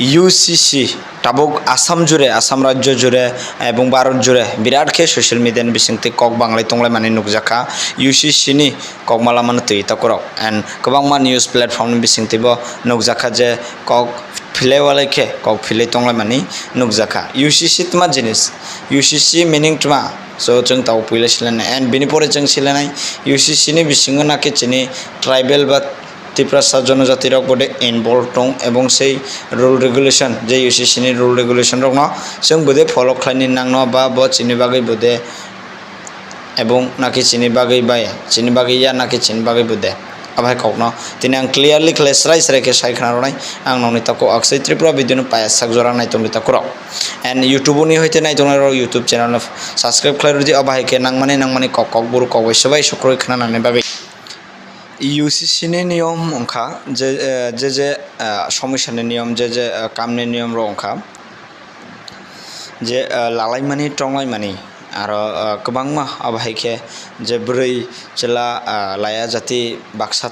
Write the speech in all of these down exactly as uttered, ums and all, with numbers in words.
U C C tabuk Assam jure, Assam rajyo jure ebong Bharat jure birat khe social media ni bisingtwi kok banglai tonglaimani nukjakha. U C C ni kokma lamano twi takurok and kwbangma news platform ni bisingtwibo nukjakha je kok philai walai khe kok philai tonglaimani nukjakha. U C C tma jinis, U C C meaning tma? So chwng tabuk puila silanai and bini pore chwng silanai U C C ni bisingo nakhe chini tribal ba Tiprasa jonojati rok bode involve tong ebong sei rule regulation je U C C ni rule regulation rokno chwng bode follow khlaini nangno ba bo chini bagwi bode ebong nakhe chini bagwi bai chini bagwi ya nakhe chini bagwi bode. Abai kokno tini ang clearly khlai srai srai khe sai khna rwnai ang nokni tako Aksai Tripura video no paya sak jora nai tongdi takurok and YouTube ni hoite nai tongnai rok YouTube channel no subscribe khlai rwdi. Abai khe nangmani nangmani kok kok buru kok bai swbai sukroi khna nani bagwi. U C C ni niyom wngkha je, eh, je, je, eh, somosya ni niyom, je, je, eh, kam ni niyom rok wngkha je, eh, lalaimani, tonglaimani, aro, eh, kwbangma abo hai khe je bwrwi chwla, eh, laya jati baksa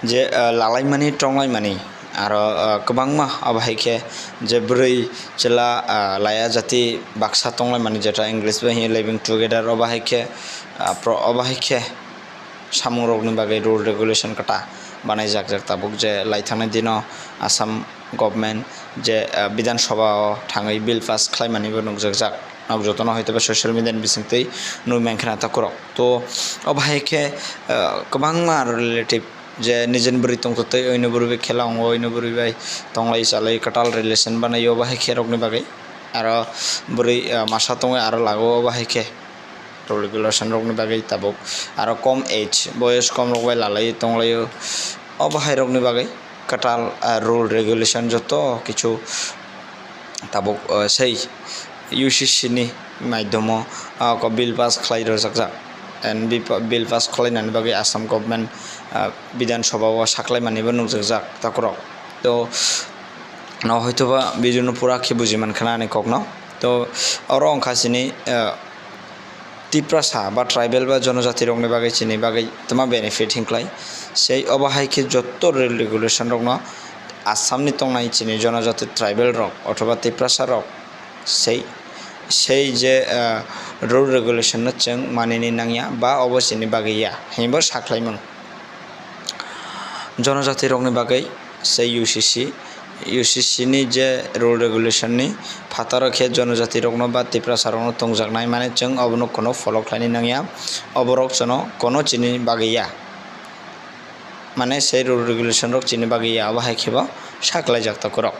je, eh, lalaimani, tonglaimani, aro, eh, kwbangma abo hai khe je bwrwi chwla, eh, laya jati baksa tonglaimani, jeta English bai hino living together, obo hai khe, ah, pro-, obo hai khe samung rokni bagwi rule regulation kwta banai jak jak tabuk je lai thangni dino Assam government je, ah, Bidhan Sabha o thangwi bill pass khlaimani bo nukjak jak. Nok jotono hoito ba social media ni bisingtwi nui mankha na takurok. To obo hai khe, ah, kwbangma relative je nijeni bwrwi tongtwtwi oino bwrwi bai khela wngo, oino bwrwi bai tonglai chalai kwtal relation banaio, obo hai khe rokni bagwi aro bwrwi, ah, masa tongwi aro lago, obo hai khe rule regulation rokni bagwi tabuk aro kom age, boyos kom rok bai lalai tonglaio. Obo hai rokni bagwi kwtal, ah, rule regulation joto kichu tabuk, ah, sei U C C ni maidhomo, ah, ko bill pass khlai rwjakjak and bipa-, bill pass khlainani bagwi Assam government, ah, Bidhan Sabha o saklaimani bo nukjakjak takurok. To no hoito ba video no pura khe buji mankha na ani kokno. To oro wngkha chini, ah, Tiprasa ba tribal ba jonojati rokni bagwi chini bagwi tma benefit hinklai sei obo hai khe jotto rule regulation rokno Assam ni tongnai chini jonojati tribal rok othoba Tiprasa rok sei, sei je, ah, rule regulation no chwng manini nangya ba obo chini bagwi ya hinwi bo sakhlaimung. Jonojati rokni bagwi se U C C, U C C ni je rule regulation ni phataro khe jonojati rokno ba Tiprasa rokno tongjaknai, mane chwng obono kono follow khlaini nangya, oborok jono kono chini bagwi ya, mane se rule regulation rok chini bagwi ya, abo hai khe bo saklaijak takurok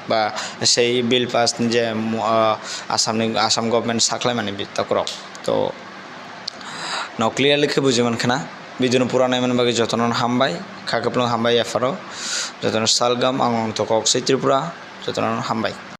ba sei bill pass ni je, ah, Assam ni, Assam government saklaimani bi takurok. To no clearly khe buji mankha na. Video no pura naimani bagwi jotono hambai, kha kwplwng hambai yapharo, jotono salgam ang wng tokok sei Tripura, jotono hambai.